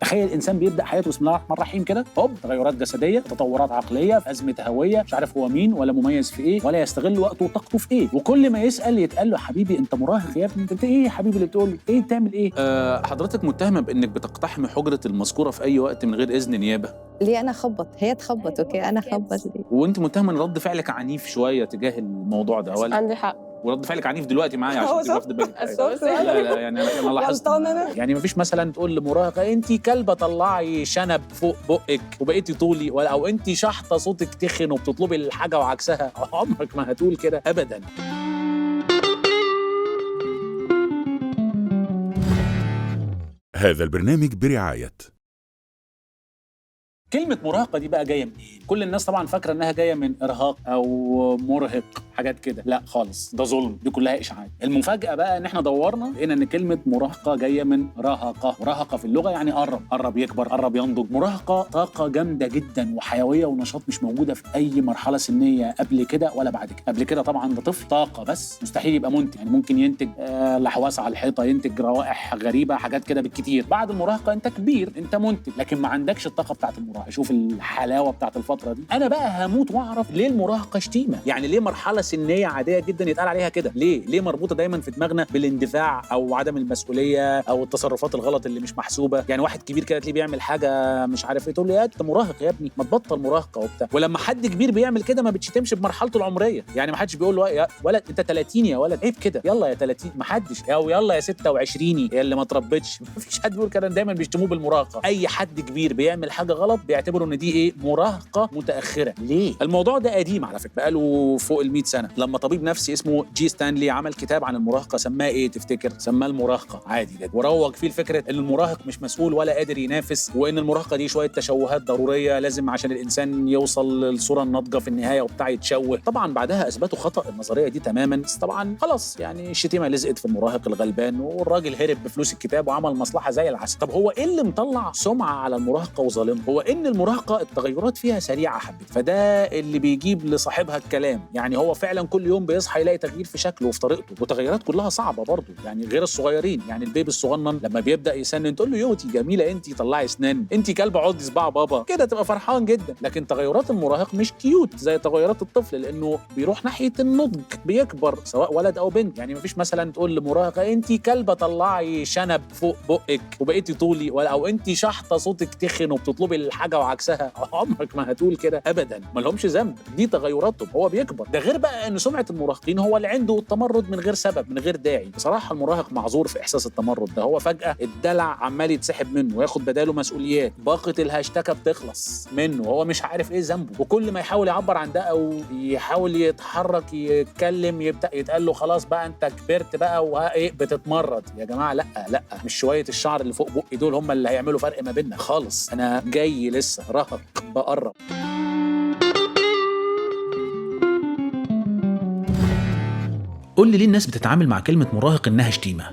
تخيل انسان بيبدا حياته بسم الله الرحمن الرحيم كده، هوب تغيرات جسدية، تطورات عقلية، ازمة هوية، مش عارف هو مين ولا مميز في ايه ولا يستغل وقته وطاقته في ايه، وكل ما يسال يتقال له حبيبي انت مراهق يا ابني، انت ايه يا حبيبي اللي بتقول ايه بتعمل ايه؟ حضرتك متهمه بانك بتقتحمي حجره المذكورة في اي وقت من غير اذن نيابة. ليه انا اخبط؟ هي تخبط. okay انا اخبط ليه؟ وانت متهمه ان رد فعلك عنيف شوية تجاه الموضوع ده، ولا عندي حق؟ ورد فعلك عنيف دلوقتي معايا عشان تبقى واخده بالك. لا لا يعني انا لاحظت، يعني مفيش مثلا تقول لمراهقه انت كلبه طلعي شنب فوق بقك وبقيتي طولي، ولا او انت شحطه صوتك تخن وبتطلبي الحاجة وعكسها، عمرك ما هتقول كده ابدا. هذا البرنامج برعاية. كلمة مراهقة دي بقى جاية منين؟ كل الناس طبعا فاكرة انها جاية من ارهاق او مرهق حاجات كده، لا خالص، ده ظلم، دي كلها اشاعات. المفاجأة بقى ان احنا دورنا لقينا ان كلمة مراهقة جاية من رهقة، مراهقة في اللغة يعني قرب، قرب يكبر، قرب ينضج. مراهقة طاقة جامدة جدا وحيوية ونشاط مش موجودة في أي مرحلة سنية قبل كده ولا بعد كده. قبل كده طبعا ده طفل طاقة بس، مستحيل يبقى منتج، يعني ممكن ينتج لحواسة على الحيطة، ينتج روائح غريبة، حاجات كده بالكتير. بعد المراهقة انت كبير، انت منتج، لكن ما عندكش الطاقة بتاعت المراهقة. شوف الحلاوة بتاعت الفترة دي. انا بقى هموت واعرف ليه المراهقة شتيمه، يعني ليه مرحلة سنية عادية جدا يتقال عليها كده؟ ليه مربوطة دايما في دماغنا بالاندفاع او عدم المسؤولية او التصرفات الغلط اللي مش محسوبة؟ يعني واحد كبير كده تلاقيه بيعمل حاجة مش عارف ايه، تقول له يا انت مراهق يا ابني، ما تبطل مراهقة وبتاع. ولما حد كبير بيعمل كده ما بتشتمش بمرحلته العمرية، يعني ما حدش بيقول له يا ولد انت 30 يا ولد عيب كده، يلا يا 30، ما حدش، او يلا يا 26 يا اللي ما تربيتش، ما فيش حد بيقول كده، دايما بيشتموه بالمراهقه. اي حد كبير بيعمل حاجة غلط بيعتبروا ان دي ايه؟ مراهقة متاخرة. ليه؟ الموضوع ده قديم على فكرة، بقاله فوق ال 100 سنة. لما طبيب نفسي اسمه جي ستانلي عمل كتاب عن المراهقة، سماه ايه تفتكر؟ سماه المراهقة عادي جدا، وروج فيه الفكرة ان المراهق مش مسؤول ولا قادر ينافس، وان المراهقة دي شوية تشوهات ضرورية لازم عشان الانسان يوصل للصورة الناضجة في النهاية وبتاع يتشوه. طبعا بعدها اثبتوا خطا النظرية دي تماما، بس طبعا خلاص يعني الشتيمة لزقت في المراهق الغلبان، والراجل هرب بفلوس الكتاب وعمل مصلحة زي العسل. طب هو ايه اللي مطلع سمعه على المراهقة وظالمها؟ هو ان المراهقة التغيرات فيها سريعة حبيبي، فده اللي بيجيب لصاحبها الكلام. يعني هو فعلا كل يوم بيصحى يلاقي تغيير في شكله وفي طريقته، وتغيرات كلها صعبة برضه، يعني غير الصغيرين. يعني البيبي الصغنن لما بيبدا يسنن تقول له يوتي جميلة انت طلعي اسنان، انت كلبه عضي صباع بابا كده، تبقى فرحان جدا. لكن تغيرات المراهق مش cute زي تغيرات الطفل، لانه بيروح ناحية النضج، بيكبر سواء ولد او بنت. يعني مفيش مثلا تقول لمراهقه انت كلبه طلعي شنب فوق بقك وبقيتي طولي، ولا او انت شحطه صوتك تخن وبتطلبي الحاجة وعكسها، عمرك ما هتقول كده ابدا، ما لهمش ذنب، دي تغيراتهم، هو بيكبر. ده غير بقى ان سمعه المراهقين هو اللي عنده التمرد من غير سبب، من غير داعي. بصراحة المراهق معذور في احساس التمرد ده، هو فجاة الدلع عمال يتسحب منه وياخد بداله مسؤوليات، باقه الهاشتاجه بتخلص منه وهو مش عارف ايه ذنبه، وكل ما يحاول يعبر عن ده او يحاول يتحرك يتكلم يبدا يتقال له خلاص بقى انت كبرت بقى وايه بتتمرد. يا جماعة لا لا، مش شوية الشعر اللي فوق بقي دول هم اللي هيعملوا فرق ما بيننا خالص، انا جاي لسه رهق بقرب. قول لي ليه الناس بتتعامل مع كلمة مراهق إنها شتيمة؟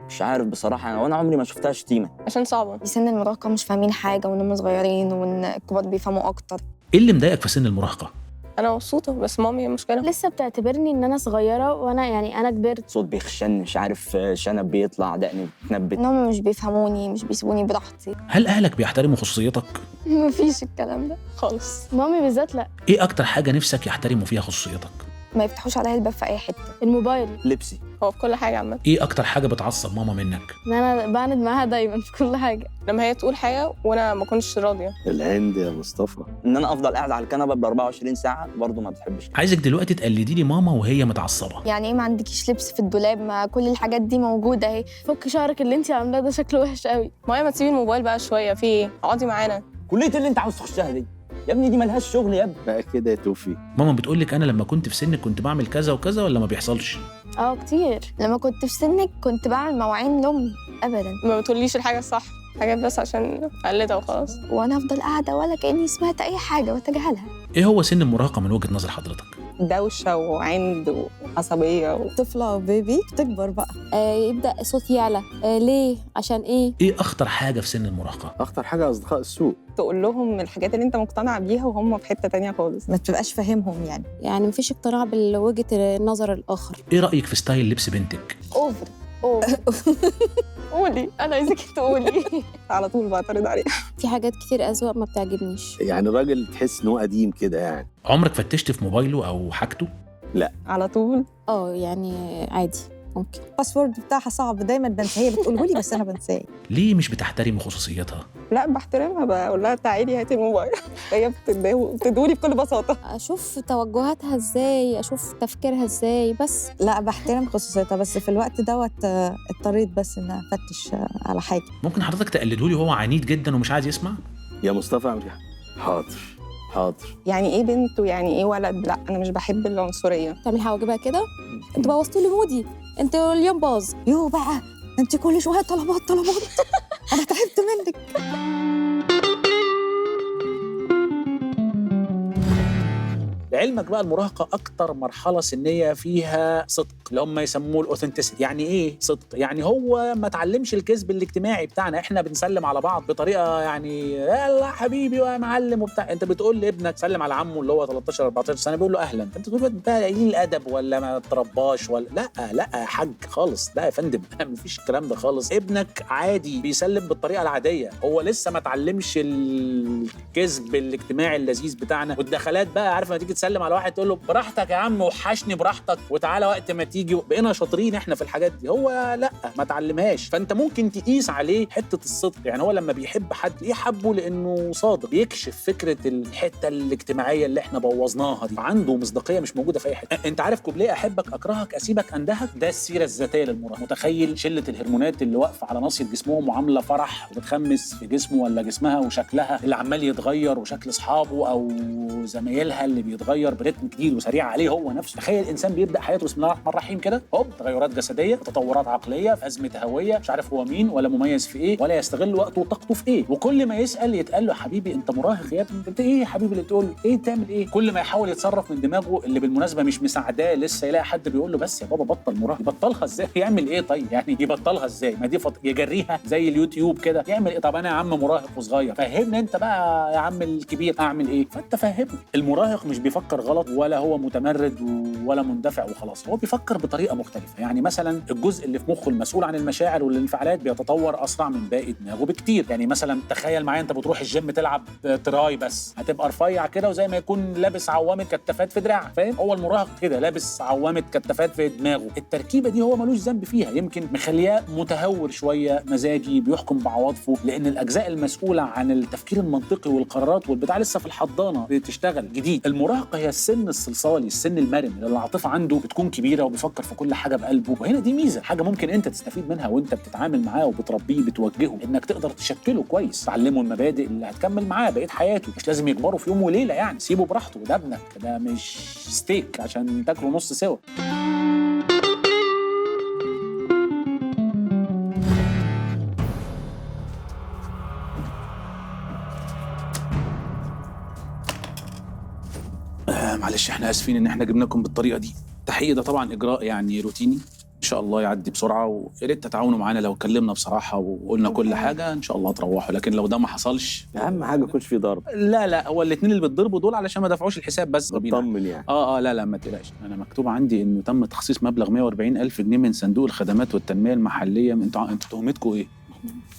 مش عارف بصراحة، وأنا عمري ما شفتها شتيمة. عشان صعبة. سن المراهقة مش فاهمين حاجة، وإن هم صغيرين، وإن الكبار بيفهموا أكتر. إيه اللي مضايقك في سن المراهقة؟ أنا مبسوطة، بس مامي مشكلة. لسه بتعتبرني إن أنا صغيرة، وأنا يعني أنا كبرت. صوت بيخشن، مش عارف، شنب بيطلع، دقن بتنبت. إن هم مش بيفهموني، مش بيسيبوني براحتي. هل أهلك بيحترموا خصوصيتك؟ مفيش الكلام ده خالص. مامي بالذات لأ. إيه أكتر حاجة نفسك يحترموا فيها خصوصيتك؟ ما يفتحوش عليا الباب في اي حتة. الموبايل. لبسي. هو في كل حاجة عامة. ايه اكتر حاجة بتعصب ماما منك؟ ان انا بعند معاها دايما في كل حاجة. لما هي تقول حاجة وانا ما كنتش راضية. العند يا مصطفى. ان انا افضل قاعد على الكنبة ب 24 ساعة برضه ما بتحبش. عايزك دلوقتي تقلدي لي ماما وهي متعصبه. يعني ايه ما عندكيش لبس في الدولاب؟ ما كل الحاجات دي موجودة اهي. فك شعرك اللي انت عاملاه ده شكله وحش قوي. ماما ما تسيبي الموبايل بقى شوية، في ايه؟ اقعدي معانا. كليه اللي انت عاوز تخشها دي يا ابني دي ملهاش شغل يا ابني. بقى كده يا توفيق. ماما بتقول لك انا لما كنت في سنك كنت بعمل كذا وكذا ولا ما بيحصلش؟ اه كتير. لما كنت في سنك كنت بعمل مواعين لامي ابدا. ما بتقوليش الحاجة الصح، حاجات بس عشان اقلدها وخلاص. وانا افضل قاعدة ولا كاني سمعت اي حاجة واتجاهلها. ايه هو سن المراهقة من وجهه نظر حضرتك؟ دوشه وعند وعصبيه. طفله بيبي بتكبر بقى. يبدا صوت يعلى. ليه؟ عشان ايه؟ ايه اخطر حاجة في سن المراهقة؟ اخطر حاجة اصدقاء السوء. تقول لهم الحاجات اللي انت مقتنع بيها وهم في حتة تانية خالص. ما تبقاش فاهمهم يعني مفيش اقتناع بالوجهه النظر الاخر. ايه رايك في style لبس بنتك؟ over over. قولي، انا عايزاكي تقولي. على طول بعترض عليها. في حاجات كتير اذواق ما بتعجبنيش. يعني راجل تحس ان هو قديم كده يعني. عمرك فتشت في موبايله او حاجته؟ لا. على طول. يعني عادي ممكن. ال password بتاعها صعب، دايما بنساه، هي بتقوله لي بس انا بنساه. ليه مش بتحترم خصوصيتها؟ لا بحترمها، بقول لها تعالي هاتي الموبايل. هي بتدولي بكل بساطة. اشوف توجهاتها ازاي، اشوف تفكيرها ازاي بس. لا بحترم خصوصيتها، بس في الوقت دوت اضطريت بس ان افتش على حاجة. ممكن حضرتك تقلده لي وهو عنيد جدا ومش عايز يسمع؟ يا مصطفى اعمل حاضر حاضر. يعني ايه بنت ويعني ايه ولد؟ لا انا مش بحب العنصرية. تعمل حواجبها كده، انتوا بوظتوا لي مودي، انتوا اليوم باظ. يو بقى انت كل شوية طلبات طلبات، انا تعبت منك. لعلمك بقى المراهقة اكتر مرحلة سنية فيها صدق، اللي هم يسموه ال authenticity. يعني ايه صدق؟ يعني هو ما تعلمش الكذب الاجتماعي بتاعنا، احنا بنسلم على بعض بطريقة يعني يلا حبيبي ويا معلم وبتاع. انت بتقول لابنك سلم على عمه اللي هو 13 14 سنة بيقول له اهلا، انت بتقول ده قليل الادب ولا ما ترباش ولا لا لا يا حاج خالص، لا يا فندم مفيش الكلام ده خالص. ابنك عادي بيسلم بالطريقة العادية، هو لسه ما تعلمش الكذب الاجتماعي اللذيذ بتاعنا والدخلات بقى. عارف لما تيجي تسلم على واحد تقول له براحتك يا عم وحشني براحتك وتعالى وقت ما تيجي، بقينا شاطرين احنا في الحاجات دي. هو لا ما تعلمهاش، فانت ممكن تقيس عليه حتة الصدق. يعني هو لما بيحب حد ايه حبه؟ لانه صادق، بيكشف فكرة الحتة الاجتماعية اللي احنا بوظناها دي، عنده مصداقية مش موجودة في اي حتة. انت عارف كوبليه احبك اكرهك اسيبك اندهك؟ ده السيرة الذاتية للمراهق. متخيل شله الهرمونات اللي واقفة على ناصية جسمهم وعامله فرح وبتخمس في جسمه ولا جسمها، وشكلها اللي عمال يتغير، وشكل اصحابه او زمايلها اللي بيتغير برتم جديد وسريع عليه هو نفسه. تخيل الانسان بيبدا حياته بسم الله الرحمن الرحيم كده، هوب تغيرات جسدية، تطورات عقلية، ازمة هوية، مش عارف هو مين ولا مميز في ايه ولا يستغل وقته وطاقته في ايه. وكل ما يسال يتقال له حبيبي انت مراهق يا ابني، انت ايه يا حبيبي اللي بتقول ايه، تعمل ايه؟ كل ما يحاول يتصرف من دماغه اللي بالمناسبة مش مساعداه لسه، يلاقي حد بيقول له بس يا بابا بطل مراهق. يبطلها ازاي؟ يعمل ايه طيب؟ يعني يبطلها ازاي؟ ما دي يجريها زي اليوتيوب كده، يعمل ايه؟ طب انا يا عم مراهق وصغير، فهمني انت بقى يا عم الكبير اعمل ايه؟ فانت فهمني. المراهق مش بيفكر غلط ولا هو متمرد ولا مندفع وخلاص، هو بيفكر بطريقة مختلفة. يعني مثلا الجزء اللي في مخه المسؤول عن المشاعر والانفعالات بيتطور اسرع من باقي دماغه بكتير. يعني مثلا تخيل معايا انت بتروح الجيم تلعب tri بس هتبقى رفيع كده وزي ما يكون لابس عوامه كتافات في دراعك، فاهم؟ هو المراهق كده لابس عوامه كتافات في دماغه. التركيبة دي هو ملوش ذنب فيها، يمكن مخلياه متهور شوية، مزاجي، بيحكم بعواطفه، لان الاجزاء المسؤولة عن التفكير المنطقي والقرارات والبتاع لسه في الحضانة بتشتغل جديد. المراهقة هي السن الصلصالي، السن المرن اللي العاطفة عنده بتكون كبيرة وبيفكر في كل حاجة بقلبه. وهنا دي ميزة، حاجة ممكن انت تستفيد منها وانت بتتعامل معاه وبتربيه بتوجهه، انك تقدر تشكله كويس، تعلمه المبادئ اللي هتكمل معاه بقية حياته. مش لازم يكبروا في يوم وليلة يعني، سيبه براحته، ده ابنك، ده مش ستيك عشان تاكله نص سوا. معلش احنا اسفين ان احنا جبناكم بالطريقة دي. التحقيق ده طبعا اجراء يعني روتيني، ان شاء الله يعدي بسرعة، ويا ريت تتعاونوا معانا. لو اتكلمنا بصراحة وقلنا كل حاجة ان شاء الله تروحوا، لكن لو ده ما حصلش اهم حاجة ما يكونش في ضرب. لا لا، هو الاثنين اللي بيتضربوا دول علشان ما دفعوش الحساب بس. اطمن يعني. لا لا ما تقلقش، انا مكتوب عندي انه تم تخصيص مبلغ 140,000 جنيه من صندوق الخدمات والتنمية المحلية. انتوا تهمتكم ايه؟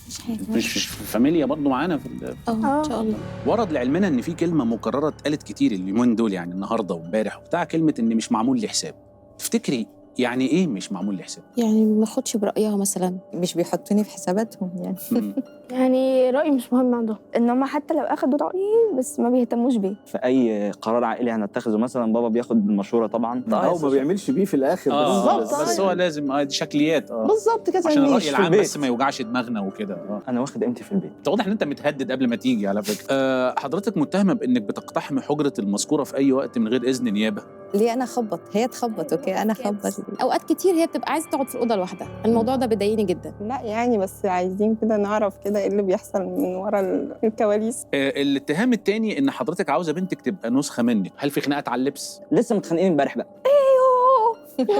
مش حاجة، مش فاميليا برضه معانا في ان شاء الله. ورد لعلمنا ان في كلمة مكررة اتقالت كتير اليومين دول، يعني النهارده وامبارح وبتاع، كلمة ان مش معمول لي حساب. تفتكري يعني ايه مش معمول لي حساب؟ يعني ما اخدش برايها مثلا، مش بيحطوني في حساباتهم يعني. يعني رايي مش مهم عندهم، ان هم حتى لو اخدوا رايي بس ما بيهتموش بيه. في اي قرار عائلي هنتخذه مثلا بابا بياخد المشورة طبعا، او ما بيعملش بيه في الاخر. بالظبط، بس هو لازم دي شكليات. بالظبط كده، عشان الراي العام بس ما يوجعش دماغنا وكده. انا واخد قيمتي في البيت. انت واضح ان انت متهدد قبل ما تيجي على فكرة. حضرتك متهمه بانك بتقتحم حجره المذكورة في اي وقت من غير اذن نيابة. ليه انا اخبط؟ هي تخبط، okay انا اخبط. اوقات كتير هي بتبقى عايزه تقعد في الاوضة لوحدها، الموضوع ده بيضايقني جدا. لا يعني بس عايزين كده نعرف كده ايه اللي بيحصل من ورا الكواليس. الاتهام الثاني ان حضرتك عاوزه بنتك تبقى نسخه منك، هل في خناقات على اللبس؟ لسه متخانقين امبارح بقى. ايوه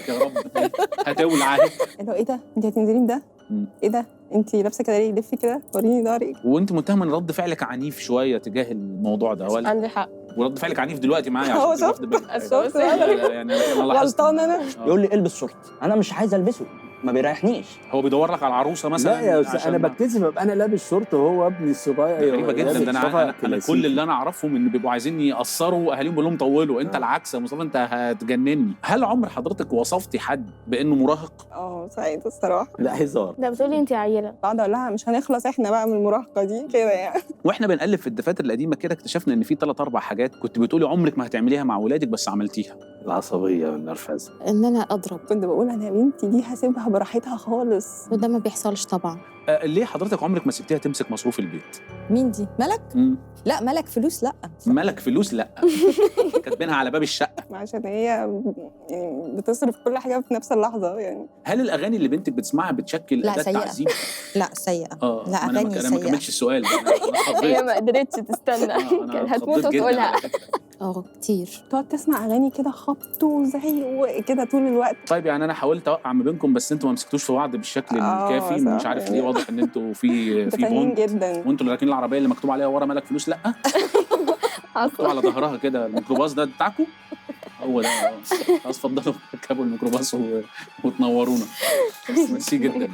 يا رب هتولع. اللي هو ايه ده؟ انت هتنزلي بده؟ ايه ده؟ انت لابسه كده ليه؟ لفي كده وريني ظهرك. وانت متهمه ان رد فعلك عنيف شوية تجاه الموضوع ده، ولا؟ عندي حق. ورد فعلك عنيف دلوقتي معايا. هو شفت؟ يعني غلطان انا. يقول لي البس شورت، انا مش عايز البسه. ما بيريحنيش. هو بيدور لك على العروسة مثلا؟ لا يا استاذ، انا بكتسف ابقى انا لابس شورت وهو ابني الصغير. غريبة جدا ده. انا كل اللي انا اعرفهم ان بيبقوا عايزين يقصروا اهاليهم بيقول لهم طولوا. انت العكس يا مصطفى، انت هتجنني. هل عمر حضرتك وصفتي حد بانه مراهق؟ سعيد الصراحة. لا هزار. ده بتقولي انت عيله. بقعد اقول لها مش هنخلص احنا بقى من المراهقة دي كده يعني. واحنا بنقلب في الدفاتر القديمة كده اكتشفنا ان في 3 4 حاجات كنت بتقولي عمرك ما هتعمليها مع ولادك بس عملتيها. العصبية والنرفزه. ان انا اضرب. كنت بقول انا يا بنتي دي هسيبها براحتها خالص، وده ما بيحصلش طبعا. ليه حضرتك عمرك ما سبتيها تمسك مصروف البيت؟ مين دي؟ ملك؟ لا ملك فلوس لا. ملك فلوس لا. كاتبينها على باب الشقة. عشان هي يعني بتصرف كل حاجة في نفس اللحظة يعني. هل الاغاني اللي بنتك بتسمعها بتشكل اداه تعذيب؟ لا سيئه. لا اغاني سيئه. انا ما كملتش السؤال. هي ما قدرتش تستنى، كانت هتموت وتقولها. كتير. تقعد تسمع اغاني كده خبط وزعيق وكده طول الوقت. طيب يعني انا حاولت اوقع ما بينكم بس انتوا ما مسكتوش في بعض بالشكل الكافي، مش عارف ليه. واضح ان انتوا في bond جدا. وانتوا اللي راكبين العربية اللي مكتوب عليها ورا مالك فلوس لا. مكتوب على ظهرها كده الميكروباص ده بتاعكم هو ده. خلاص اتفضلوا اركبوا الميكروباص وتنورونا. ميرسي جدا.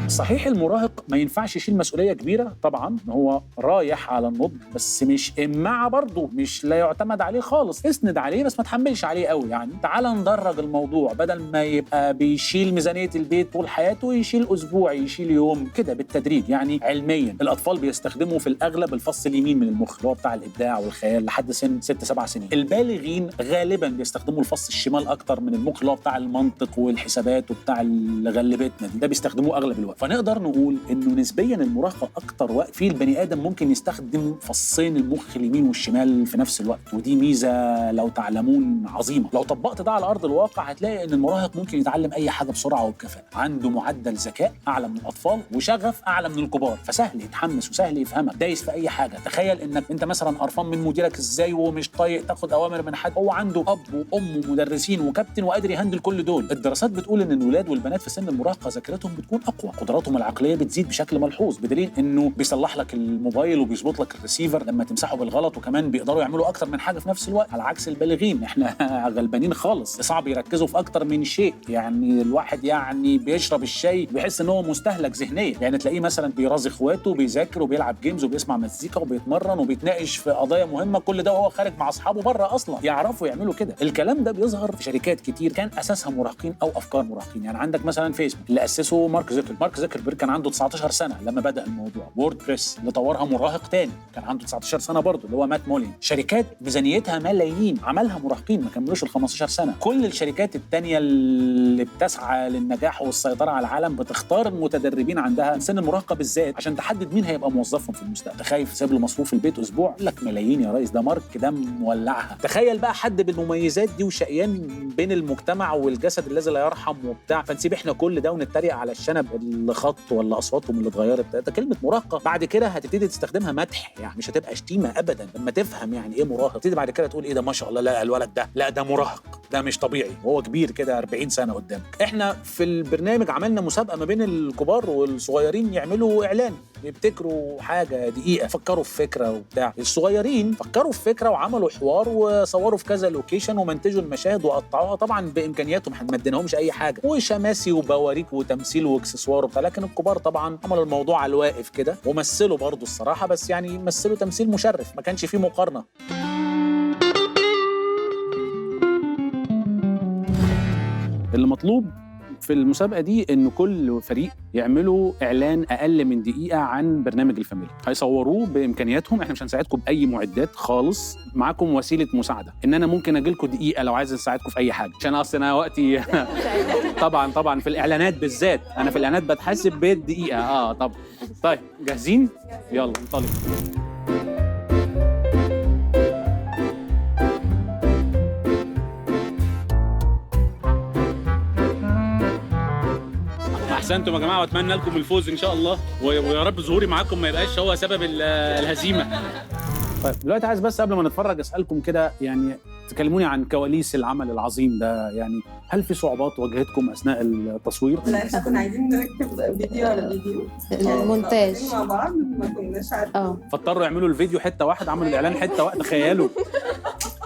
صحيح المراهق ما ينفعش يشيل مسؤولية كبيرة طبعا، هو رايح على النضج، بس مش إمعة برضه، مش لا يعتمد عليه خالص. اسند عليه بس ما تحملش عليه قوي يعني. تعال ندرج الموضوع، بدل ما يبقى بيشيل ميزانية البيت طول حياته يشيل أسبوع، يشيل يوم كده بالتدريج. يعني علميا الأطفال بيستخدموا في الأغلب الفص اليمين من المخ اللي هو بتاع الإبداع والخيال لحد سن 6 7 سنين. البالغين غالبا بيستخدموا الفص الشمال أكتر من المخ اللي هو بتاع المنطق والحسابات وبتاع اللي غلبتنا دي، ده بيستخدموه أغلب الوقت. فنقدر نقول انه نسبيا المراهقة اكتر وقت فيه البني ادم ممكن يستخدم فصين المخ اليمين والشمال في نفس الوقت، ودي ميزة لو تعلمون عظيمة. لو طبقت ده على ارض الواقع هتلاقي ان المراهق ممكن يتعلم اي حاجة بسرعة وبكفاءه، عنده معدل ذكاء اعلى من الاطفال وشغف اعلى من الكبار، فسهل يتحمس وسهل يفهمك، دايس في اي حاجة. تخيل انك انت مثلا قرفان من مديرك ازاي ومش طايق تاخد اوامر من حد، هو عنده اب وام ومدرسين وكابتن وقادر ي handle كل دول. الدراسات بتقول ان الولاد والبنات في سن المراهقة ذاكرتهم بتكون اقوى، قدراتهم العقلية بتزيد بشكل ملحوظ، بدليل انه بيصلح لك الموبايل وبيظبط لك الريسيفر لما تمسحه بالغلط، وكمان بيقدروا يعملوا اكتر من حاجة في نفس الوقت، على عكس البالغين احنا غلبانين خالص، صعب يركزوا في اكتر من شيء. يعني الواحد يعني بيشرب الشاي بيحس ان هو مستهلك ذهنيا، يعني تلاقيه مثلا بيرازي اخواته وبيذاكر وبيلعب games وبيسمع مزيكا وبيتمرن وبيتناقش في قضايا مهمة، كل ده وهو خارج مع اصحابه بره اصلا، يعرفوا يعملوا كده. الكلام ده بيظهر في شركات كتير كان اساسها مراهقين او افكار مراهقين. يعني عندك مثلا فيسبوك اللي اسسه مارك زوكربيرج، مارك زوكربيرج كان عنده 19 سنة لما بدا الموضوع. ووردبريس اللي طورها مراهق تاني كان عنده 19 سنة برضه اللي هو مات مولين. شركات ميزانيتها ملايين عملها مراهقين ما كملوش ال 15 سنة. كل الشركات التانية اللي بتسعى للنجاح والسيطرة على العالم بتختار المتدربين عندها سن المراهقة بالذات عشان تحدد مين هيبقى موظفهم في المستقبل. تخيل ساب له مصروف البيت اسبوع لك ملايين يا ريس، ده مارك ده مولعها. تخيل بقى حد بالمميزات دي وشقيان بين المجتمع والجسد الذي لا يرحم وبتاع، فنسيب احنا كل ده ونتريق على الشنب اللي خط ولا اصواتهم اللي اتغيرت. ده كلمة مراهقة بعد كده هتبتدي تستخدمها مدح، يعني مش هتبقى شتيمه ابدا. لما تفهم يعني ايه مراهق تبتدي بعد كده تقول ايه ده ما شاء الله، لا الولد ده، لا ده مراهق، ده مش طبيعي وهو كبير كده 40 سنة قدامك. احنا في البرنامج عملنا مسابقة ما بين الكبار والصغيرين يعملوا اعلان، يبتكروا حاجة دقيقة، فكروا في فكرة وبتاع. الصغيرين فكروا في فكرة وعملوا حوار وصوروا في كذا location ومنتجوا المشاهد وقطعوها طبعا بامكانياتهم، ما اديناهمش اي حاجة، وشماسي وبواريك وتمثيل واكسسوار وبتاع. لكن الكبار طبعا عملوا الموضوع على الواقف كده ومثلوا برضه الصراحة، بس يعني مثلوا تمثيل مشرف، ما كانش فيه مقارنة. اللي مطلوب في المسابقة دي ان كل فريق يعملوا اعلان اقل من دقيقة عن برنامج الفاميليا، هيصوروه بامكانياتهم، احنا مش هنساعدكم باي معدات خالص، معاكم وسيلة مساعدة ان انا ممكن اجي لكم دقيقة لو عايز اساعدكم في اي حاجة، عشان اصل انا وقتي طبعا طبعا في الاعلانات بالذات، انا في الاعلانات بتحاسب بالدقيقة. طبعا. طيب جاهزين؟ يلا انطلق. احسنتم يا جماعة، واتمنى لكم الفوز ان شاء الله، ويا رب ظهوري معاكم ما يبقاش هو سبب الهزيمة. طيب دلوقتي عايز بس قبل ما نتفرج اسالكم كده، يعني تكلموني عن كواليس العمل العظيم ده، يعني هل في صعوبات واجهتكم اثناء التصوير؟ لا احنا كنا عايزين نركب فيديو على فيديو المونتاج مع بعض، ما كناش عارفين، فاضطروا يعملوا الفيديو حتة واحدة، عملوا الاعلان حتة واحدة، تخيلوا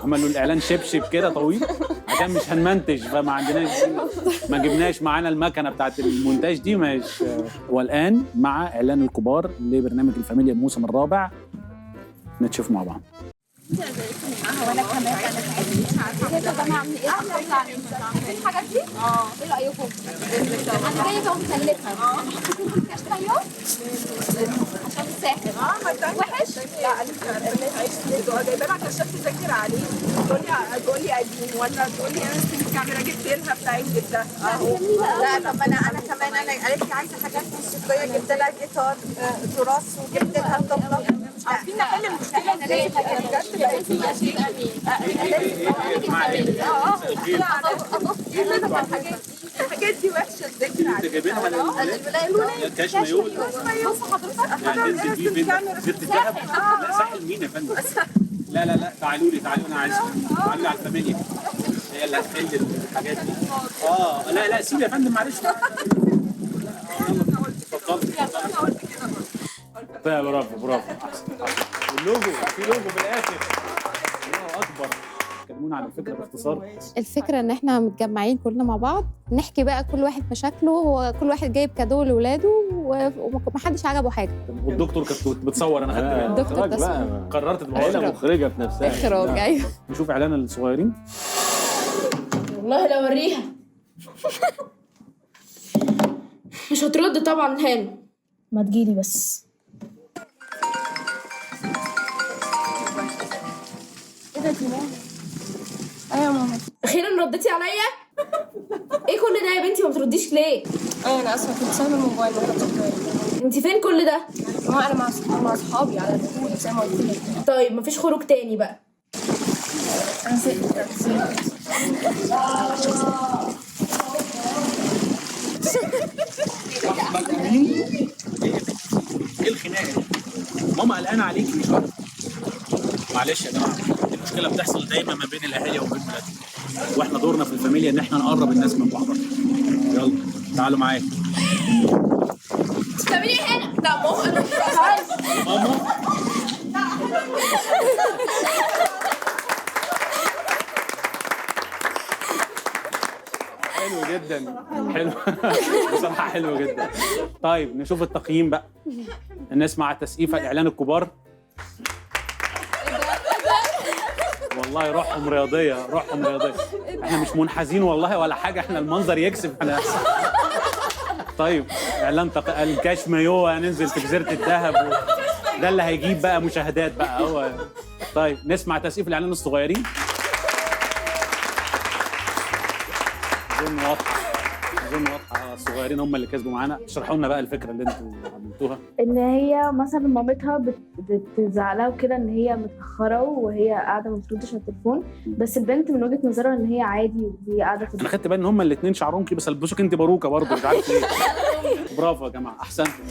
عملوا الاعلان شبشب كده طويل عشان مش هنمنتج، فما عندناش، ما جبناش معانا المكنه بتاعت المونتاج دي مش. والان مع اعلان الكبار لبرنامج الفاميليا الموسم الرابع، نتشوف مع بعض. وانا كمان انا عارفه الحاجات دي. ايه رايكم؟ انا جايبه ومكلفه. كاش مايو عشان الساحل. وحش؟ لا انا جايبه لها كشاف تذاكر عليه، تقول لي قديم ولا تقول لي انا الكاميرا جبت لها بتاعت جده اهو. لا طب انا كمان انا قالت لي عايزه حاجات موسيقية، جبت لها جيتار تراث وجبت لها طبله. مش عارفين نحل المشكلة ازاي بجد. الحاجات دي وحشة الذكر. انت جايبينها للولاد؟ كاش مايو. بص حضرتك يعني تنزل بيه فين؟ جزيرة الذهب؟ لا ساحل مين يا فندم؟ لا لا لا تعالوا لي، تعالوا انا عايزكم، تعالوا لي على الفاميليا، هي اللي هتحل الحاجات دي. لا لا سيب يا فندم معلش. اتفضل. طيب برافو برافو. واللوجو، في لوجو في الاخر. الله اكبر. كلمونا عن الفكرة باختصار. الفكرة ان احنا متجمعين كلنا مع بعض، نحكي بقى كل واحد مشاكله، وكل واحد جايب cadeau لاولاده ومحدش عجبه حاجة. والدكتور كانت بتصور، انا خدت بالي. الدكتور تصور. قررت تبقى عيله مخرجه في نفسها. اخراج. ايوه. نشوف اعلان الصغيرين. والله لا اوريها. مش هترد طبعا هان. ما تجيلي بس. ايه ده دي ماما؟ ايوه يا ماما. اخيرا رديتي عليا؟ ايه كل ده يا بنتي ما بترديش ليه؟ ايوه انا اسفه كنت سايبه الموبايل ما خدتش بالي. انت فين كل ده؟ ماما انا مع اصحابي على الفول زي ما قلت لك. طيب مفيش خروج تاني بقى. انا زهقت. ايه الخناقة دي؟ ماما قلقانة عليكي مش عارفه. معلش يا جماعة، المشكلة بتحصل دايما ما بين الاهالي وما بين ولادهم، واحنا دورنا في الفاميليا ان احنا نقرب الناس من بعضها. يلا تعالوا معايا. بتعملي ايه هنا؟ لا ماما انا مش عارفه. ماما حلو جدا، حلو بصراحة حلو جدا. طيب نشوف التقييم بقى، نسمع تسقيفه الاعلان الكبار. والله روحهم رياضية، روحهم رياضية. احنا مش منحازين والله ولا حاجة، احنا المنظر يكسب احنا. طيب اعلان الكاش مايو هننزل في جزيرة الذهب ده اللي هيجيب بقى مشاهدات بقى هو. طيب نسمع تسقيف الاعلان الصغيرين. اظن واضحة، اظن واضحة، الصغيرين هم اللي كسبوا معانا. اشرحوا لنا بقى الفكرة اللي انتوا عملتوها. ان هي مثلا مامتها بتزعلها وكده ان هي متاخرة وهي قاعدة ما بتردش على التليفون، بس البنت من وجهه نظرها ان هي عادي وهي قاعدة في. انا خدت بالي ان هم الاثنين شعرهم كده، بس لبسوك انت باروكه برضه مش عارف ليه. برافو يا جماعة، احسنتوا.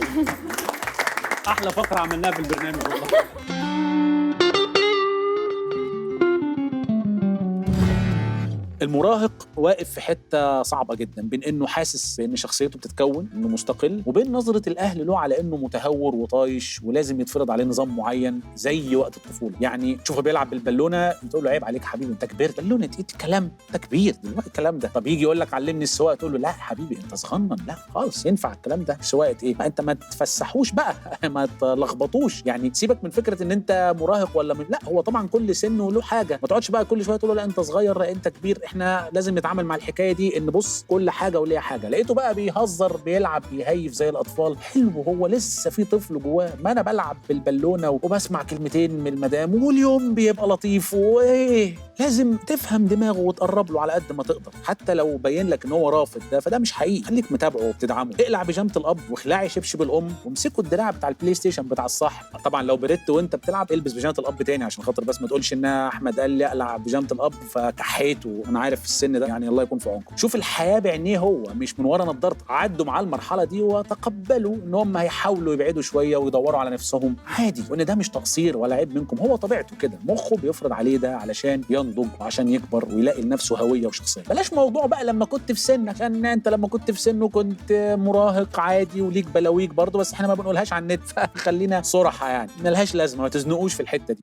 احلى فقره عملناها في البرنامج والله. المراهق واقف في حتة صعبة جدا، بين انه حاسس بان شخصيته بتتكون، انه مستقل، وبين نظره الاهل له على انه متهور وطايش ولازم يتفرض عليه نظام معين زي وقت الطفولة. يعني تشوفه بيلعب بالبالونه تقول له عيب عليك حبيبي انت كبرت، بالونه ايه الكلام ده، كبير دلوقتي الكلام ده. طب يجي يقول لك علمني السواقة، تقول له لا حبيبي انت صغنن، لا خالص ينفع الكلام ده، سواقة ايه؟ ما انت ما تفسحوش بقى، ما تلخبطوش، يعني سيبك من فكرة ان انت مراهق ولا من... لا هو طبعا كل سن وله حاجة، ما تقعدش بقى كل شوية تقول له لا انت صغير لا انت كبير. احنا لازم نتعامل مع الحكاية دي ان بص كل حاجة وليها حاجة. لقيته بقى بيهزر بيلعب بيهيف زي الاطفال، حلو، هو لسه في طفل جواه. ما انا بلعب بالبالونه وبسمع كلمتين من المدام واليوم بيبقى لطيف وايه. لازم تفهم دماغه وتقرب له على قد ما تقدر، حتى لو بين لك ان هو رافض ده فده مش حقيقي، خليك متابعه وبتدعمه. اقلع بيجامه الاب واخلعي شبشب الام وامسكوا الدراع بتاع البلاي ستيشن بتاع الصاحب. طبعا لو بردت وانت بتلعب البس بيجامه الاب تاني عشان خاطر بس ما تقولش ان احمد قال لي اقلع بيجامه الاب فكحيت، وانا عارف في السن ده يعني الله يكون في عونكم. شوف الحياة بعينيه هو مش من ورا نضارته. عدوا معاه المرحلة دي وتقبلوا ان هم هيحاولوا يبعدوا شوية ويدوروا على نفسهم عادي، وان ده مش تقصير ولا عيب منكم، هو طبيعته كده، مخه بيفرض عليه ده علشان ينضج وعشان يكبر ويلاقي لنفسه هوية وشخصية. بلاش موضوع بقى لما كنت في سن، عشان انت لما كنت في سنة كنت مراهق عادي وليك بلاويك برضه، بس احنا ما بنقولهاش على النت، فخلينا صراحة يعني ملهاش لازمه، ما تزنقوش في الحتة دي.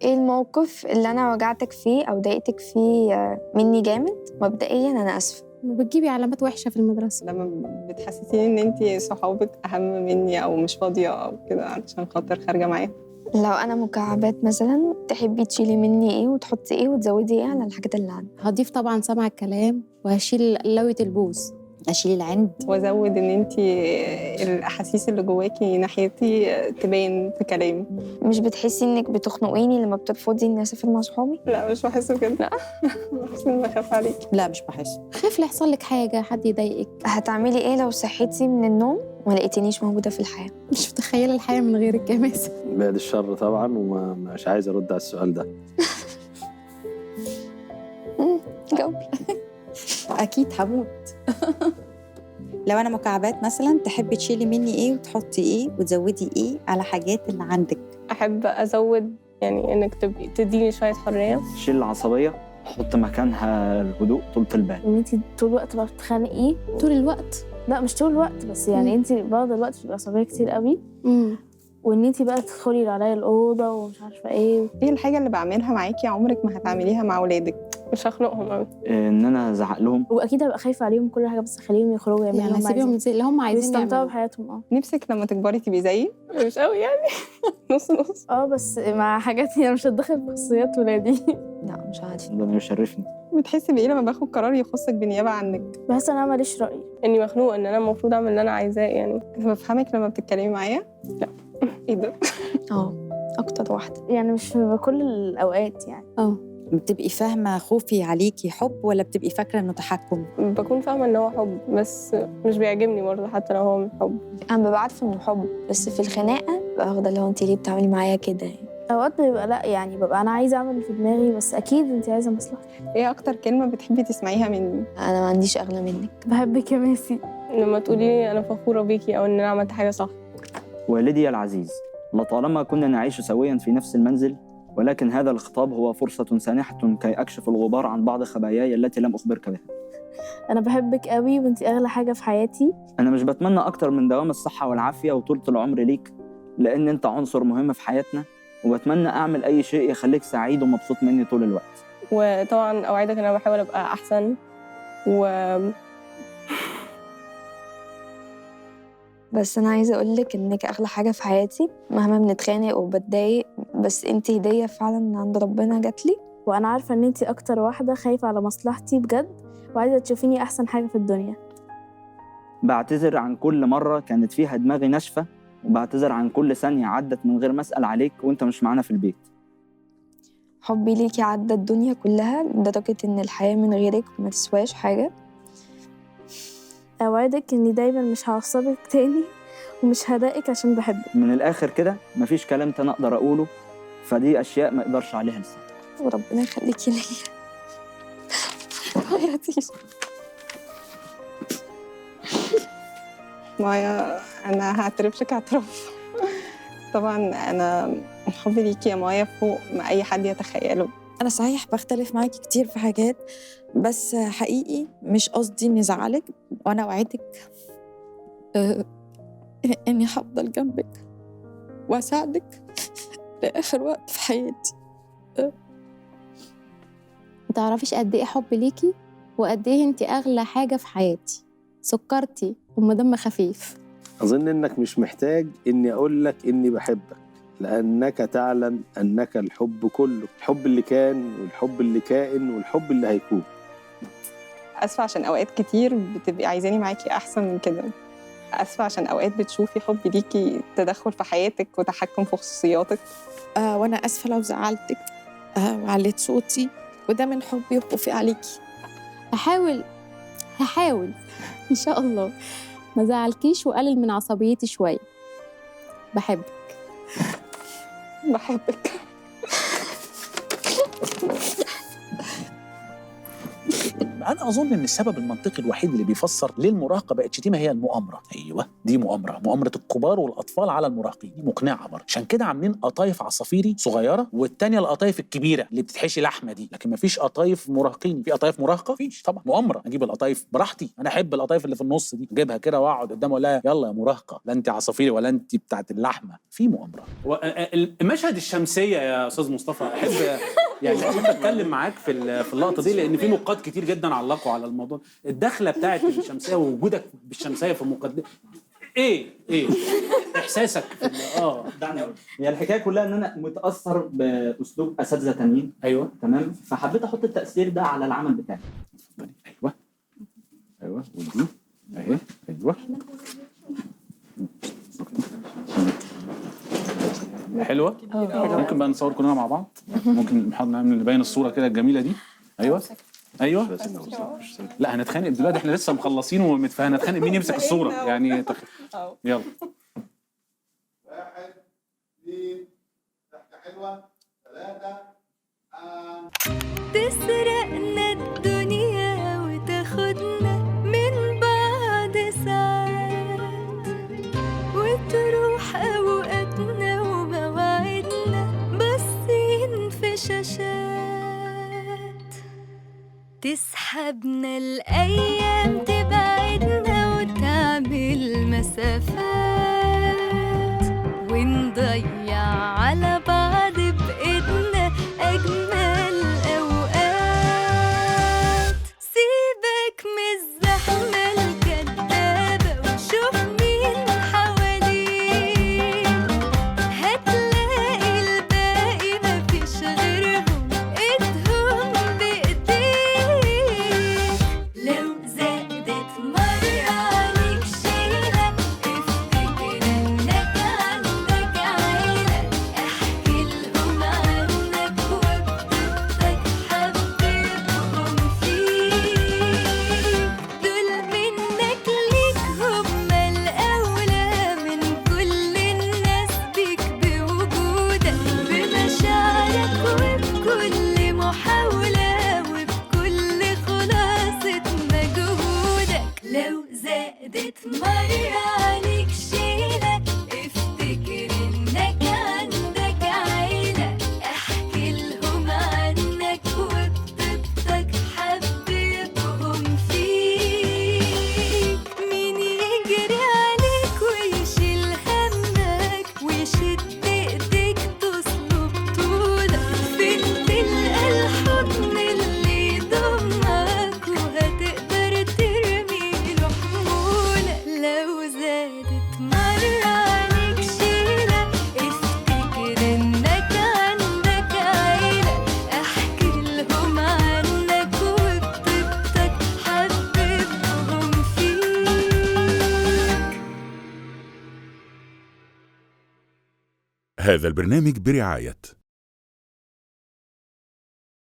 ايه الموقف اللي انا وجعتك فيه او ضايقتك فيه مني جامد؟ مبدئيا انا اسفه. بتجيبي علامات وحشة في المدرسة. لما بتحسسيني ان انتي صحابك اهم مني او مش فاضية او كده علشان خاطر خارجه معايا. لو انا مكعبات مثلا، تحبي تشيلي مني ايه وتحطي ايه وتزودي ايه على الحاجات اللي عندك؟ هضيف طبعا سمع الكلام، وهشيل لوية البوز، اشيل العند، وازود ان انتي الاحاسيس اللي جواكي ناحيتي تبان في كلامي. مش بتحسي انك بتخنقيني لما بترفضي اني اسافر مع صحابي؟ لا مش بحس بكده. لا بحس اني بخاف عليكي. لا مش بحس. خاف يحصل لك حاجة، حد يضايقك. هتعملي ايه لو صحيتي من النوم وما لقيتنيش موجودة في الحياة؟ مش متخيله الحياة من غيرك يا ماسه. بعد الشر طبعا، ومش عايز ارد على السؤال ده. جاوبي. اكيد هموت. لو انا مكعبات مثلا، تحبي تشيلي مني ايه وتحطي ايه وتزودي ايه على حاجات اللي عندك؟ احب ازود يعني انك تبقي تديني شوية حرية. شيل العصبية، حط مكانها الهدوء، طولة البال. ان انت طول الوقت بقى بتتخانقي طول الوقت؟ لا مش طول الوقت، بس يعني انت بعض الوقت بتبقي عصبية كتير قوي. وان انت بقى تدخلي عليا الاوضة ومش عارفه ايه. ايه الحاجة اللي بعملها معاكي عمرك ما هتعمليها مع اولادك؟ مش هخنقهم قوي. ان انا ازعق لهم، واكيد هبقى خايفة عليهم كل حاجة، بس اخليهم يخرجوا يعملوا يعني سيبيهم زي اللي هم عايزين يستمتعوا يعملوا بحياتهم. نفسك لما تكبري تبقي زيي؟ مش قوي يعني، نص نص. بس مع حاجات يعني مش هتدخل في خصوصيات ولادي. لا مش عارفه. ده يشرفني. بتحسي بايه لما باخد قرار يخصك بالنيابة عنك؟ بحس ان انا ماليش راي، اني مخنوقه ان انا المفروض اعمل اللي انا عايزاه. يعني انا بفهمك لما بتتكلمي معايا؟ لا. ايه ده؟ اكتر واحدة يعني، مش في كل الاوقات يعني. بتبقي فاهمه خوفي عليكي حب، ولا بتبقي فاكره انه تحكم؟ بكون فاهمه ان هو حب، بس مش بيعجبني برضه حتى لو هو من حب. انا ببقى عارفه انه حب، بس في الخناقة ببقى واخده اللي هو انت ليه بتعملي معايا كده يعني. اوقات بيبقى لا يعني، ببقى انا عايزه اعمل اللي في دماغي، بس اكيد انت عايزه مصلحتي. ايه اكتر كلمة بتحبي تسمعيها مني؟ انا ما عنديش اغلى منك. بحبك يا ماسي. لما تقولي انا فخورة بيكي او ان انا عملت حاجة صح. والدي العزيز، لطالما كنا نعيش سويا في نفس المنزل، ولكن هذا الخطاب هو فرصة سانحة كي أكشف الغبار عن بعض خباياي التي لم أخبرك بها. أنا بحبك قوي وأنت أغلى حاجة في حياتي. أنا مش بتمنى أكتر من دوام الصحة والعافية وطولة العمر ليك، لأن أنت عنصر مهم في حياتنا، وبتمنى أعمل أي شيء يخليك سعيد ومبسوط مني طول الوقت. وطبعا أوعدك إن أنا بحاول أبقى أحسن. بس أنا عايزة أقولك إنك أغلى حاجة في حياتي، مهما بنتخانق وبتضايق، بس أنتي هدية فعلا عند ربنا جاتلي. وأنا عارفة إن أنتي أكتر واحدة خايفة على مصلحتي بجد، وعايزة تشوفيني أحسن حاجة في الدنيا. بعتذر عن كل مرة كانت فيها دماغي ناشفة، وبعتذر عن كل ثانية عدت من غير ما أسأل عليك وأنت مش معانا في البيت. حبي ليكي عدى الدنيا كلها، لدرجة إن الحياة من غيرك ما تسواش حاجة. أوعدك إني دايماً مش هعصبك تاني ومش هضايقك عشان بحبك. من الآخر كده مفيش كلام تاني أقدر أقوله، فدي أشياء ما أقدرش عليها لسان. وربنا يخليكي ليا. حياتي. مايا، أنا هعترف لك اعتراف. طبعاً أنا حبي ليكي يا مايا فوق ما أي حد يتخيله. أنا صحيح بختلف معاكي كتير في حاجات، بس حقيقي مش قصدي إني أزعلك، وأنا أوعدك إني هفضل جنبك وأساعدك لآخر وقت في حياتي. ما تعرفيش قد إيه حب ليكي وقد إيه أنت أغلى حاجة في حياتي. سكرتي أم دم خفيف. أظن إنك مش محتاج إني أقول لك إني بحبك، لأنك تعلم أنك الحب كله، الحب اللي كان والحب اللي كائن والحب اللي هيكون. أسفة عشان أوقات كتير بتبقي عايزاني معاكي أحسن من كده. أسفة عشان أوقات بتشوفي حبي ليكي تدخل في حياتك وتحكم في خصوصياتك. وأنا أسفة لو زعلتك وعليت صوتي، وده من حبي وخوفي عليكي. هحاول إن شاء الله ما زعلكيش وأقلل من عصبيتي شوية. بحبك. بحبك. انا اظن ان السبب المنطقي الوحيد اللي بيفسر ليه المراهقة بقت شتيمه هي المؤامرة. ايوه دي مؤامرة، مؤامرة الكبار والاطفال على المراهقين، دي مقنعة برضه. عشان كده عاملين قطايف عصافيري صغيرة والتانية القطايف الكبيرة اللي بتتحشي لحمه دي، لكن مفيش قطايف مراهقين. في قطايف مراهقة؟ مفيش طبعا. مؤامرة، اجيب القطايف براحتي، انا احب القطايف اللي في النص دي، اجيبها كده واقعد قدامها اقول لها يلا يا مراهقة، لا انت عصافيري ولا انت بتاعت اللحمة. في مؤامرة. المشهد الشمسية يا استاذ مصطفى، احب يعني احب اتكلم معاك في اللقطة دي، لان في نقاط كتير جدا علقوا على الموضوع. الدخلة بتاعت الشمسية ووجودك بالشمسيه في المقدمة، ايه احساسك؟ دعني اقول، هي الحكاية كلها ان انا متاثر باسلوب اساتذة تانيين. ايوه تمام، فحبيت احط التاثير ده على العمل بتاعي. ايوه ايوه، ودي اهي. ايوه حلوة. ممكن بقى نصور كلنا مع بعض؟ ممكن نعمل نبين الصورة كده الجميلة دي. ايوه ايوه. لا هنتخانق دلوقتي، احنا لسه مخلصين وهنتخانق مين يمسك الصورة يعني. يلا 1 2 ضحكه حلوة 3. تسرقنا الدنيا وتاخدنا من بعد ساعات، وتروح اوقاتنا ومواعيدنا باصين في شاشات، تسحبنا الأيام تبعدنا وتعمل مسافات، ونضيع على بعض بإيدنا أجمل أوقات. سيبك من الزحمة الكدابة وشوف مين حواليك، هتلاقي الباقي مفيش غيرهم إيدهم بإيديك. لو زادت مرة عليك شيلة افتكر إنك عندك عيلة، احكي لهم عنك وبطيبتك حببهم فيك، دول منك ليك هما الأولى من كل الناس بيك، بوجودك بمشاعرك وبكل محاولة وبكل خلاصة مجهودك. لو زادت مرة عليك شيلة افتكر إنك عندك عيلة، احكي لهم عنك وبطيبتك حببهم فيك، مين يجري عليك ويشيل همك ويشد ايديك تصلب طولك، فين تلقى الحضن اللي يضمك وهتقدر ترمي له حمولك. لو زادت مرة عليك شيلة افتكر إنك عندك عيلة، احكي لهم عنك وبطيبتك حببهم فيك. هذا البرنامج برعاية